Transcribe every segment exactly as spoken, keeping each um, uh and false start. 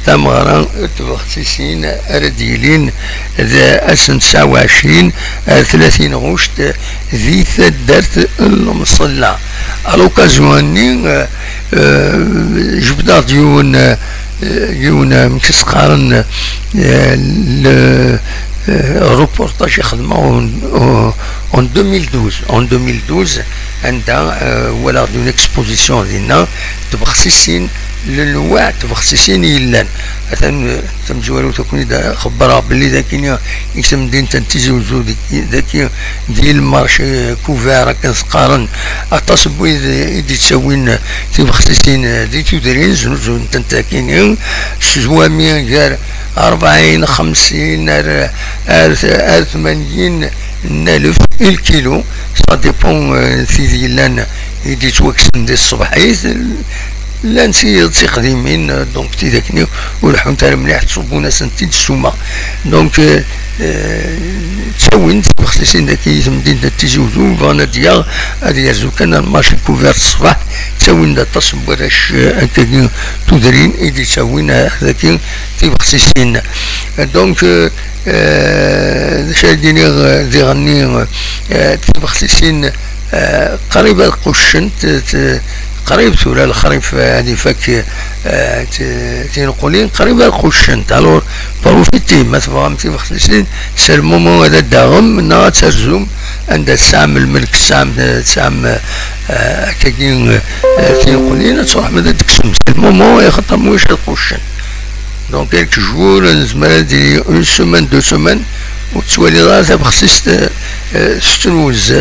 Tameɣra n tbexsisin ara d-yilin d ass n tesɛa u ɛecrin ar tlatin ɣuct di taddart n Lemṣella. À l'occasion-nni, eh, eh, jebdeɣ-d yiwen, eh, yiwen, eh, amek i s-qqaren, eh, le, eh, reportage i xedmeɣ en, en, en deux mille douze. En deux mille douze, anda, eh, walaɣ-d une exposition dinna, tbexsisin, lenwaɛ tbexsisin i yellan. Atan, eh, tamezwarut akk-nni d-, xebbreɣ belli dagi i temdint n Tizi Uzzu, dagi, dagi di le marché couvert akken s-qqaren, aṭas n wid i d-yettawin tibexsisin di tudrin, znuzun-tent akini, s zwami gar rebɛin, xemsin ar, ar, ar tmanyin n alef i lkilu, ça dépend, euh, tid yellan i d-yettwakksen di tṣebḥit. Llant tiyeḍ tiqdimin, euh, donc tidak-nni ur ḥunt ara mliḥ, ttṣubbun-asent-id ssuma. Donc, euh, euh, ttawin tibexsisin dagi i temdint n Tizi Uzzu, bɣan ad d-yaɣ, ad yerzu kan ar marché couvert ṣṣbeḥ, ttawin-d aṭas n warrac, euh, akkagi tudrin i d-yettawin, euh, dagi tibexsisin. Euh, donc, euh, euh, d acu ara d-iniɣ, euh, diɣenni, euh, tibexsisin, euh, qrib ad quccent, t-, qrib tura lexrif, euh, ad ifak, euh, t-, tinqulin qrib ad quccent. Alors, profiti, ma tebɣam tibexsisin, c'est le moment ad d-taɣem neɣ ad terzum anda tesɛam lmelk, tesɛam, tesɛam, euh, akkagi, euh, tinqulin, ad tṛuḥem ad d-tekksem. C'est le moment, axaṭer ma ulac ad quccen. Donc, quelques jours, nezmer ad d-yili une semaine, deux semaines, ur tettwaliḍ ara tabexsist, euh, euh, testruz.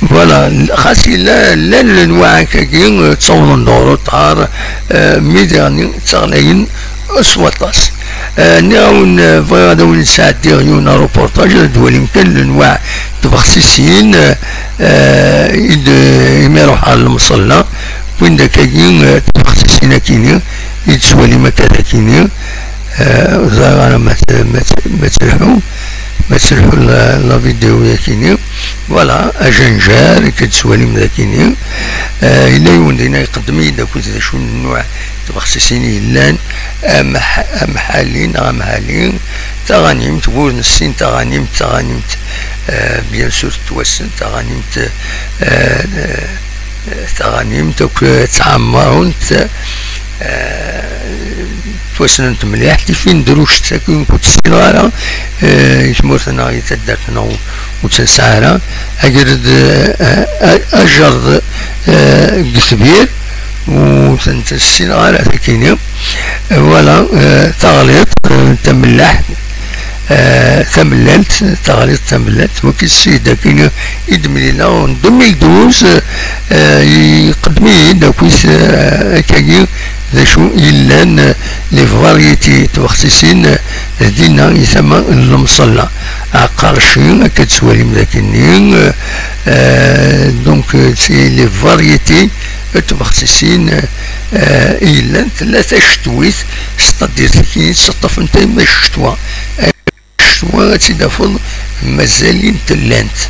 Voilà, xas yella, llan lenwaɛ akkagi, euh, ttawḍen-d en retard, euh, mi diɣenni ttaɣlayen s waṭas. Euh, nniɣ-awen, euh, bɣiɣ ad awen-d-sɛeddiɣ yiwen reportage, ad d-twalim kan lenwaɛ tbexsisin, euh, euh, i d-, imi ruḥeɣ ɣer lemṣella, wwin-d akkagi, euh, tibexsisin akini, i d-tettwalim akka d akini, euh, ur ẓriɣ ara ma t-, ma t-, ma telḥu, ma telḥu la, la vidéo yakini. Voilà, ajenjar, akka d-tettwalim d akini. Euh, yella yiwen dinna iqeddem-iyi-d akked d acu n nnuɛ tibexsisin i yellan, amḥ-, amḥali neɣ amhali, taɣanimt, wur nessin taɣanimt, taɣanimt, euh, bien sûr tettwassen, taɣanimt, euh, euh, taɣanimt akk ttɛemmarent, eh, ttwassnent mliḥ, tifin druct akk ur ssineɣ ara, eh, i tmurt-nneɣ, i taddart-nneɣ ur, ur tt-nesɛi ara, ager-d, eh, a-, ajerred, eh, deg tbir, ur tent-ssineɣ ara takini. Eh, voilà, eh, taɣliḍt, eh, tamellaḥt, eh, tamellalt, taɣliḍt tamellalt, wagi s-, d akken i d-mlileɣ en deux mille douze, eh, iqeddem-iyi-d akkit, eh, akkagi d acu yellan, eh, les variétés tibexsisin, eh, dinna i tama n lemṣella. Aqerci, akka d-tettwalim d akken-nni, eh, donc, eh, c'est les variétés tibexsisin, eh, i yellan, tella tacetwit, c'est-à-dire tikini ttaṭṭafent arma ccetwa. Ccetwa ad tt-id-tafeḍ mazal-int llant.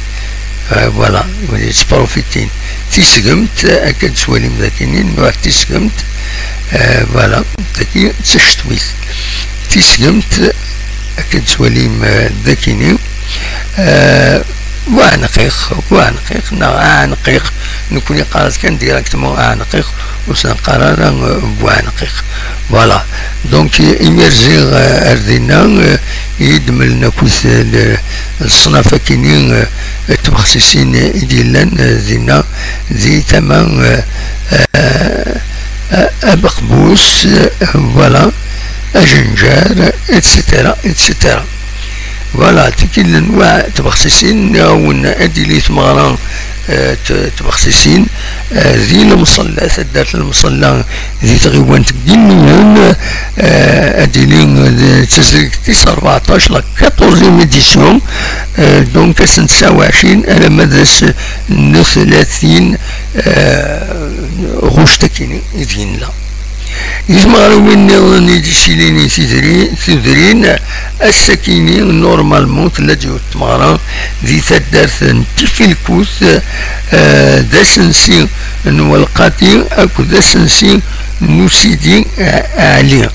Eh, voilà, ttprofitin. Tisgemt, akka d-tettwalim d akini, nnuɛ tisgemt, eh, voilà, tagi d tacetwit. Tisgemt, akka d-tettwalim, eh, d akini, eh, buɛenqiq, buɛenqiq, neɣ aɛenqiq, nekkni qqar-as kan directement aɛenqiq, ur s-neqqar ara, eh, buɛenqiq. Voilà. Donc, eh, imir ziɣ, eh, ar dinna, eh, i d-mlen akkit, eh, le-, leṣnaf akini, eh, tibexsisin i d-yellan, eh, dinna, di tama, eh, eh, eh, abeqbus, eh, voilà, ajenjar, et cetera, et cetera. Voilà, tiki n lenwaɛ tibexsisin, nniɣ-awen ad d-tili tmeɣra, eh, t-, tibexsisin, eh, di lemṣella, taddart n lemṣella, di tɣiwant n Yimmiyen, eh, ad d-tili, eh, d tazrigt tis rbeɛṭac, la quatorzième édition, eh, donc ass n tesɛa u ɛecrin alamma d ass n tlatin, eh, ɣuct akini i d-yenna. Di tmeɣriwin nniḍen i d-yessilin i tidri-, tudrin, ass-akini, normalement, tella-d yiwet tmeɣra di taddart n Tifilkut, eh, d asensi n Welqati akked asensi n Usidi, eh, Ɛli.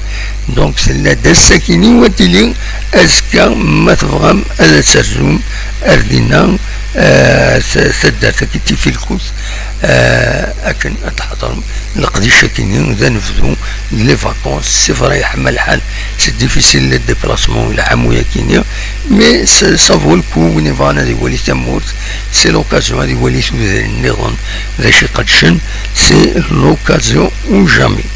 Donc tella-d ass-akini, wa tili azekka, ma tebɣam ad terzum ar dinna, eh, s- taddart-agi n Tifilkut, eh, akken ad tḥeḍrem leqdic-akini d anebdu n les vacances. C'est vrai, yeḥma lḥal, c'est difficile le déplacement lɛamu-yakini, mais ça vaut le coup. Win yebɣan ad iwali tamurt, c'est l'occasion, ad iwali tudrin nniḍen d acu iqedcen, c'est l'occasion ou jamais.